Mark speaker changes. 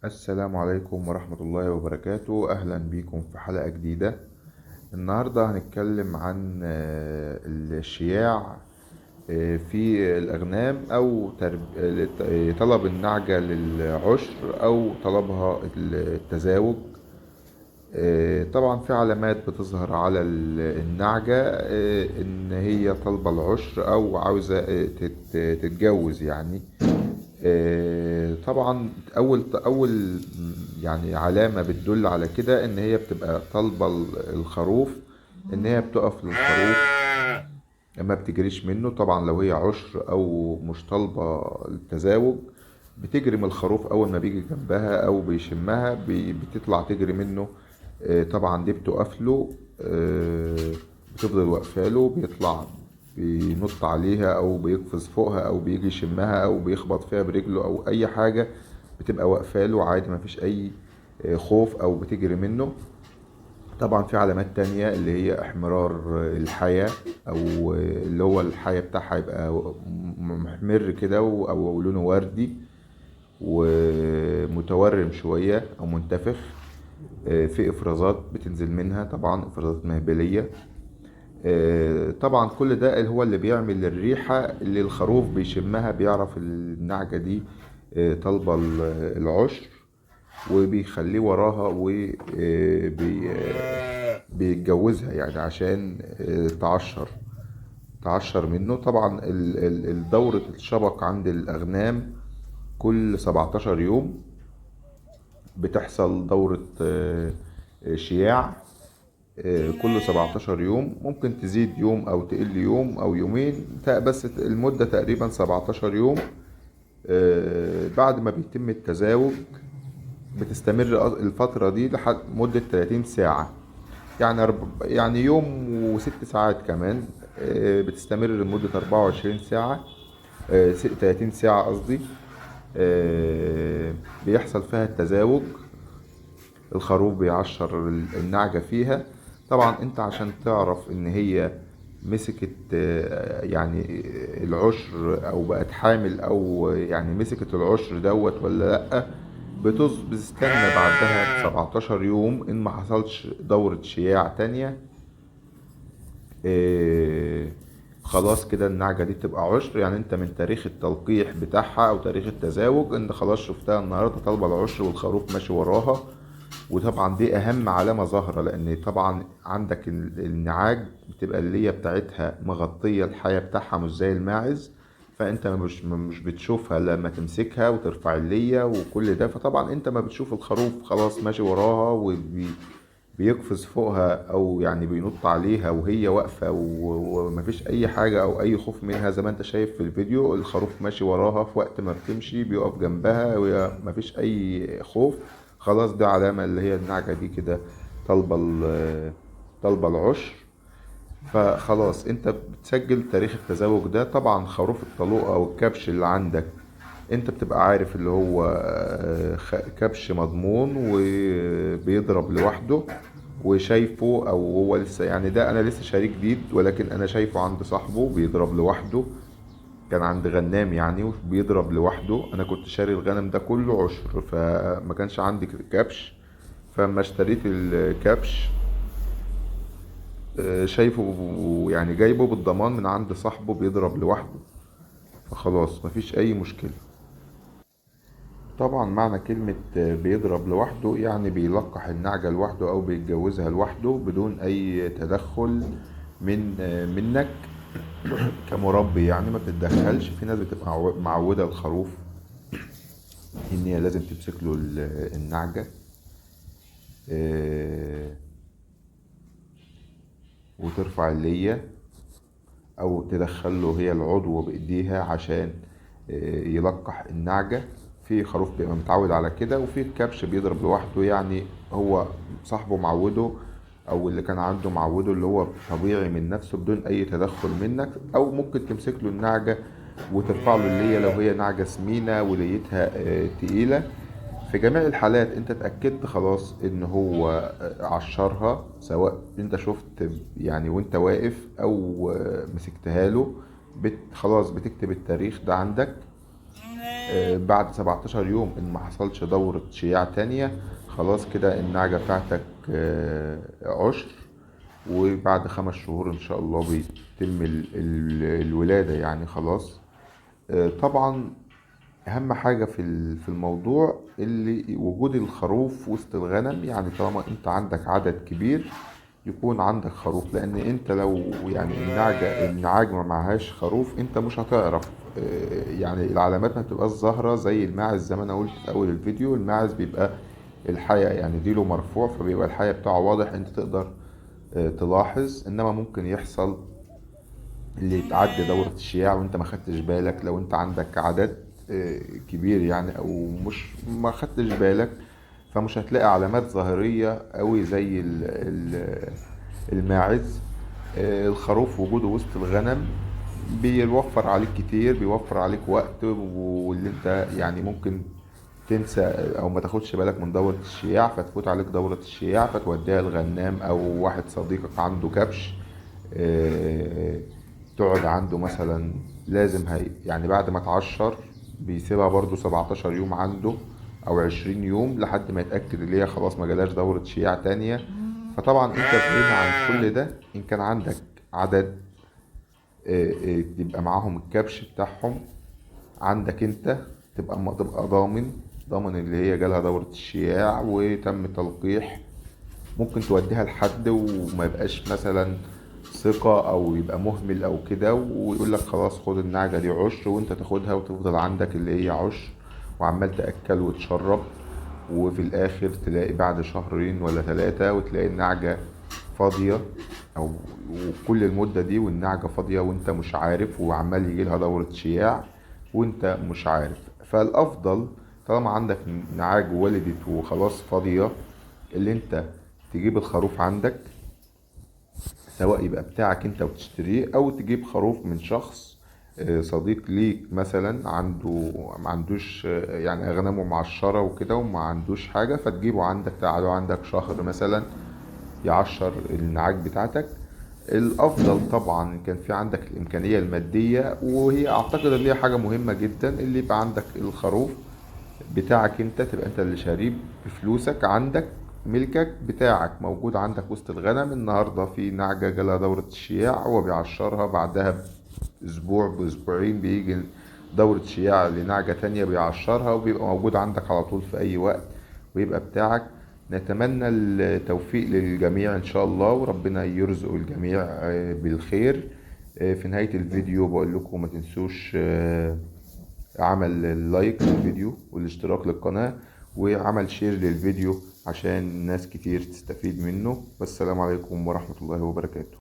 Speaker 1: السلام عليكم ورحمة الله وبركاته. أهلا بيكم في حلقة جديدة. النهاردة هنتكلم عن الشياع في الأغنام أو طلب النعجة للعشر أو طلبها التزاوج. طبعا في علامات بتظهر على النعجة إن هي طالبة العشر أو عاوزة تتجوز يعني. طبعا أول يعني علامة بتدل على كده إن هي بتبقى طالبة الخروف، إن هي بتقف للخروف ما بتجريش منه. طبعا لو هي عشر أو مش طالبة التزاوج بتجري من الخروف أول ما بيجي جنبها أو بيشمها، بتطلع تجري منه. طبعا دي بتقف له، بتفضل واقفة له، بيطلع بينط عليها أو بيقفز فوقها أو بيجي يشمها أو بيخبط فيها برجله أو أي حاجة، بتبقى واقفة له عادي، مفيش أي خوف أو بتجري منه. طبعا في علامات تانية اللي هي احمرار الحياة، أو اللي هو الحياة بتاعها يبقى محمر كده أو لونه وردي ومتورم شوية أو منتفخ. في إفرازات بتنزل منها، طبعا إفرازات مهبلية. طبعا كل ده اللي هو اللي بيعمل الريحة اللي الخروف بيشمها، بيعرف النعجة دي طالبة العشر، وبيخليه وراها بيتجوزها يعني عشان تعشر منه. طبعا دورة الشبق عند الأغنام كل 17 يوم بتحصل دورة شياع، كل 17 يوم، ممكن تزيد يوم أو تقل يوم أو يومين، بس المدة تقريبا 17 يوم. بعد ما بيتم التزاوج بتستمر الفترة دي لحد مدة 30 ساعة، يعني يوم وست ساعات كمان. بتستمر لمدة 24 ساعة، 30 ساعة قصدي. بيحصل فيها التزاوج، الخروف بيعشر النعجة فيها. طبعا انت عشان تعرف ان هي مسكت، يعني العشر او بقت حامل او يعني مسكت العشر دوت ولا لأ، بتستنى بعدها 17 يوم ان ما حصلش دورة شياع تانية. خلاص كده النعجة دي بتبقى عشر. يعني انت من تاريخ التلقيح بتاعها او تاريخ التزاوج ان خلاص شفتها النهاردة طالبة العشر والخروف ماشي وراها. وطبعا دي اهم علامة ظاهرة، لان طبعا عندك النعاج بتبقى اللية بتاعتها مغطية الحياة بتاعها مش زي الماعز، فانت مش بتشوفها لما تمسكها وترفع اللية وكل ده. فطبعا انت ما بتشوف الخروف خلاص ماشي وراها وبيقفز فوقها او يعني بينط عليها وهي واقفة ومفيش اي حاجة او اي خوف منها. زي ما انت شايف في الفيديو الخروف ماشي وراها في وقت ما بتمشي بيقف جنبها ومفيش اي خوف. خلاص ده علامة اللي هي النعجة دي كده طالبة العشر. فخلاص انت بتسجل تاريخ التزاوج ده. طبعا خروف الطلوقة او الكبش اللي عندك انت بتبقى عارف اللي هو، كبش مضمون وبيضرب لوحده وشايفه، او هو لسه يعني ده انا لسه شاريه جديد ولكن انا شايفه عند صاحبه بيضرب لوحده، كان عند غنام يعني وبيضرب لوحده. انا كنت شاري الغنم ده كله عشر فما كانش عندي كبش، فلما اشتريت الكبش، شايفه يعني جايبه بالضمان من عند صاحبه بيضرب لوحده، فخلاص مفيش اي مشكلة. طبعا معنى كلمة بيضرب لوحده يعني بيلقح النعجة لوحده او بيتجوزها لوحده بدون اي تدخل منك كمربي، يعني ما بتتدخلش. في ناس بتبقى معودة الخروف ان هي لازم تمسك له النعجة، وترفع اللية او تدخل له هي العضو بايديها عشان يلقح النعجة. في خروف بيبقى متعود على كده، وفي كبش بيضرب لوحده، يعني هو صاحبه معوده او اللي كان عنده معوده اللي هو طبيعي من نفسه بدون اي تدخل منك. او ممكن تمسك له النعجة وترفع له اللية لو هي نعجة سمينة وليتها، تقيلة. في جميع الحالات انت اتأكدت خلاص ان هو، عشرها، سواء انت شفت يعني وانت واقف او، مسكتها له، خلاص بتكتب التاريخ ده عندك. بعد 17 يوم ان ما حصلش دورة شياع تانية خلاص كده النعجة بتاعتك عشر. وبعد 5 شهور ان شاء الله بيتم الولادة يعني خلاص. طبعا اهم حاجة في الموضوع اللي وجود الخروف وسط الغنم، يعني طالما انت عندك عدد كبير يكون عندك خروف، لان انت لو يعني النعاج ما معهاش خروف انت مش هتعرف، يعني العلامات ما بتبقاش ظاهرة زي الماعز. زي ما انا قلت في اول الفيديو، الماعز بيبقى الحياة يعني ديله مرفوع، فبيبقى الحياة بتاعه واضح، انت تقدر تلاحظ. انما ممكن يحصل اللي تعدي دورة الشياع وانت ما خدتش بالك، لو انت عندك عدد كبير يعني او مش ما خدتش بالك، فمش هتلاقي علامات ظاهرية قوي زي الماعز. الخروف وجوده وسط الغنم بيوفر عليك كتير، بيوفر عليك وقت، واللي انت يعني ممكن تنسى او ما تاخدش بالك من دورة الشياع، فتفوت عليك دورة الشياع فتوديها الغنام او واحد صديقك عنده كبش، تقعد عنده مثلا، لازم هي يعني بعد ما تعشر بيسيبها برضو 17 يوم عنده او 20 يوم لحد ما يتأكد اللي هي خلاص ما جالهاش دورة شياع تانية. فطبعا انت في غنى عن كل ده، ان كان عندك عدد، يبقى معاهم الكبش بتاعهم عندك انت، تبقى ضامن اللي هي جالها دورة الشياع وتم تلقيح. ممكن توديها لحد وما يبقاش مثلا ثقة او يبقى مهمل او كده، ويقول لك خلاص خد النعجة دي عشر، وانت تاخدها وتفضل عندك اللي هي عشر وعمال تأكل وتشرب، وفي الاخر تلاقي بعد شهرين ولا 3 وتلاقي النعجة فاضية، او وكل المدة دي والنعجة فاضية وانت مش عارف، وعمال يجي لها دورة شياع وانت مش عارف. فالافضل طالما عندك نعاج ولدت وخلاص فاضية، اللي انت تجيب الخروف عندك، سواء يبقى بتاعك انت وتشتريه، او تجيب خروف من شخص، صديق ليك مثلا عنده ما عندوش، يعني اغنامه معشرة وكده وما عندوش حاجة، فتجيبه عندك، تعالوا عندك شهر مثلا يعشر النعاج بتاعتك. الافضل طبعا كان في عندك الامكانية المادية، وهي اعتقد ان هي حاجة مهمة جدا، اللي يبقى عندك الخروف بتاعك انت، تبقى انت اللي شاريه بفلوسك، عندك ملكك بتاعك موجود عندك وسط الغنم. النهاردة في نعجة جالها دورة الشياع وبيعشرها، بعدها بأسبوع بأسبوعين بيجي دورة شياع لنعجة تانية بيعشرها، وبيبقى موجود عندك على طول في أي وقت ويبقى بتاعك. نتمنى التوفيق للجميع إن شاء الله، وربنا يرزق الجميع بالخير. في نهاية الفيديو بقول لكم ما تنسوش عمل اللايك للفيديو والاشتراك للقناة وعمل شير للفيديو عشان ناس كتير تستفيد منه. والسلام عليكم ورحمة الله وبركاته.